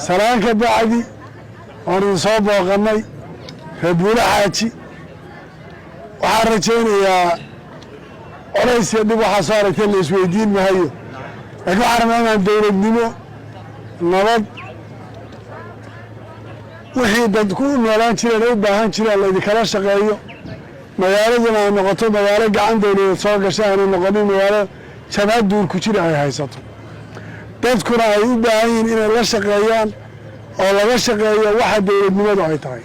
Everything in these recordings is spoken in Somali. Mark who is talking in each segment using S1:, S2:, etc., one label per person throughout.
S1: Salaan ka bacdi, waan idin soo booqannay, reer Buulo Xaaji. Waxaan rajaynayaa colays iyo dhib waxaa soo aragtay la isweydiin mahayo, laakiin waxaan rabnaa inaan dowladnimo, nabad, wixii dad ku noolaan jireen ay u baahan jireen laydinkala shaqeeyo, magaaladuna ay noqoto magaalo gacan dowladeed soo gashay, aanay noqonin magaalo jabhad duur ku jira ay haysato. Dadkuna ay u baahan yihiin inay la shaqeeyaan oo laga shaqeeyo waxa dowladnimadu ay tahay.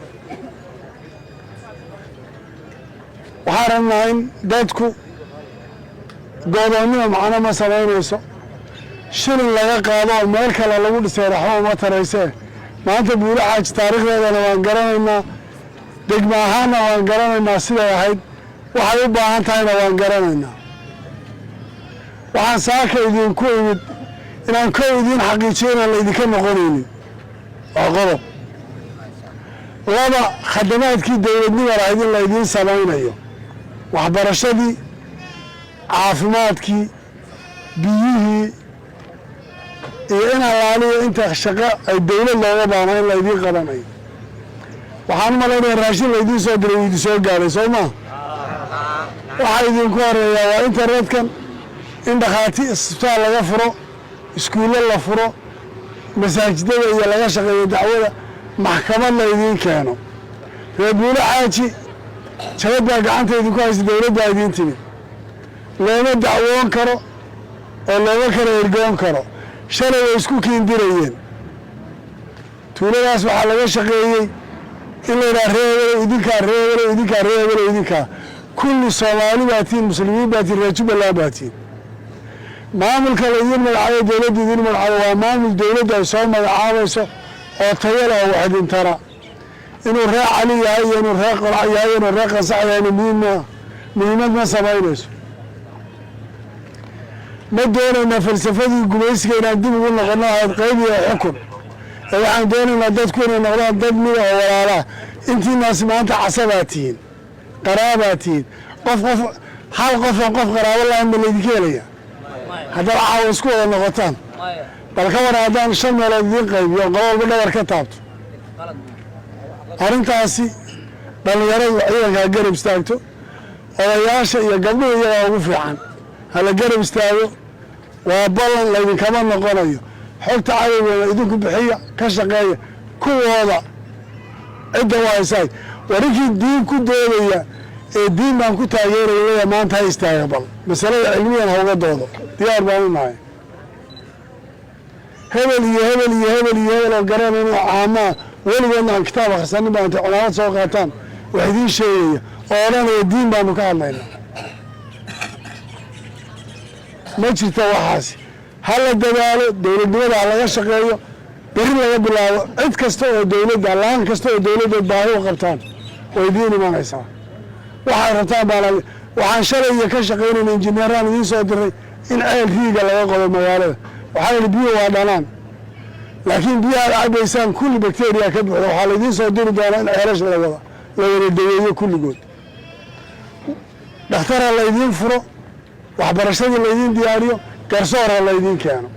S1: Waxaan rabnaa in dadku goodoonnima macno ma samaynayso, shilin laga qaado oo meel kale lagu dhisay raxmo uma taraysee. Maanta Buulo Xaaji taariikhdeedana waan garanaynaa, degma ahaanna waan garanaynaa siday ahayd, waxay u baahan tahayna waan garanaynaa. Waxaan saaka idinku imid inaan kow idiin xaqiijiyo inaan laydinka noqonaynin, waa qodob. Laba, khadamaadkii dowladnima lahayd in laydiin samaynayo: waxbarashadii, caafimaadkii, biyihii iyo in allaaliyo inta shaqo ay dowlad looga baahna in laydiin qabanayo. Waxaan u malaynaya raashin laydiin soo diray wuu idin soo gaadhay, soo maa? Waxaa idinku horeeyaa waa internetkan, in dhakhaati isbitaal laga furo, iskuullo la furo, masaajidada iyo laga shaqeeyo dacwada, maxkamad laydiin keeno. Reer Buulo Xaaji, jabad baa gacanta idinku haysta, dowladdaa idiin timid. Looma dacwoon karo oo looma kala ergoon karo. Shalay way isku kiindirayeen tuuladaas. Waxaa laga shaqeeyey in la yidhaha reebelo idinkaa, reebelo idinkaa, reebelo idinkaa. Kulli Soomaali baa tihiin, Muslimiin baa tihiin, reer Jubbaland baa tihiin. Maamulka laydiin magacaabo, dowladda idiin magacaabo, waa maamul dowladdu ay soo magacaabayso oo tayo leh oo wax idin tara. Inuu reer Cali yahay iyo inuu reer Qolac yahay, inuu reer Qansax yahayna muhiim maa, muhiimad ma samaynayso. Ma doonaynaa falsafadii gumaysiga inaan dib ugu noqono, ahayd qayb iyo xukun, ee waxaan doonaynaa dadku inay noqdaan dad mida oo walaalaa. Intiinaasi maanta casabaa tihiin, qaraabaa tihiin. Qof qof hal qofon qof qaraabo lahayn ma laydinka helaya haddaad caawa isku wada noqotaan? Bal ka war haddaan shan meelood idiin qaybiyo, qolo walba dhabar ka taabto. Arrintaasi dhallinyaradu ciidankaa garab istaagto, odayaasha iyo gabdhuhu iyagaa ugu fiican, hala garab istaago. Waa ballan, laydinkama noqonayo. Xogta cadowgana idinku bixiya, ka shaqeeya kuwooda cidda u haysaay. War ninkii diin ku doodaya ee diin baan ku taageeraya leeya maanta ha istaaga, bal masalada cilmiyan ha uga doodo, diyaar baan u nahay. Hebel iyo hebel iyo hebel iyo hebel oo garanayno, caamaa, weligoodna aan kitaab akhrisanin baa intay culaamad soo qaataan wax idiin sheegaya oo odhanaya diin baanu ka hadlaynaa. Ma jirto waxaasi. Ha la dadaalo, dowladnimada ha laga shaqeeyo. Beri laga bilaabo cid kasta oo dowladda, laan kasta oo dowladda baahi u qabtaan way idiin imanaysaa. Waxaad rabtaan baa. Waxaan shalay iyo ka shaqaynayna, injineeraan idiin soo diray in ceel riiga laga qodo magaalada. Waxaa yidhi biyuhu waa dhanaan, laakiin biyaha aad cabaysaan kulli bacteria ka buuxda. Waxaa laydiin soo diri doonaa in ceelasha la wada daweeyo kulligood, dhakhtara laydiin furo, waxbarashadii laydiin diyaariyo, garsoorha laydiin keeno.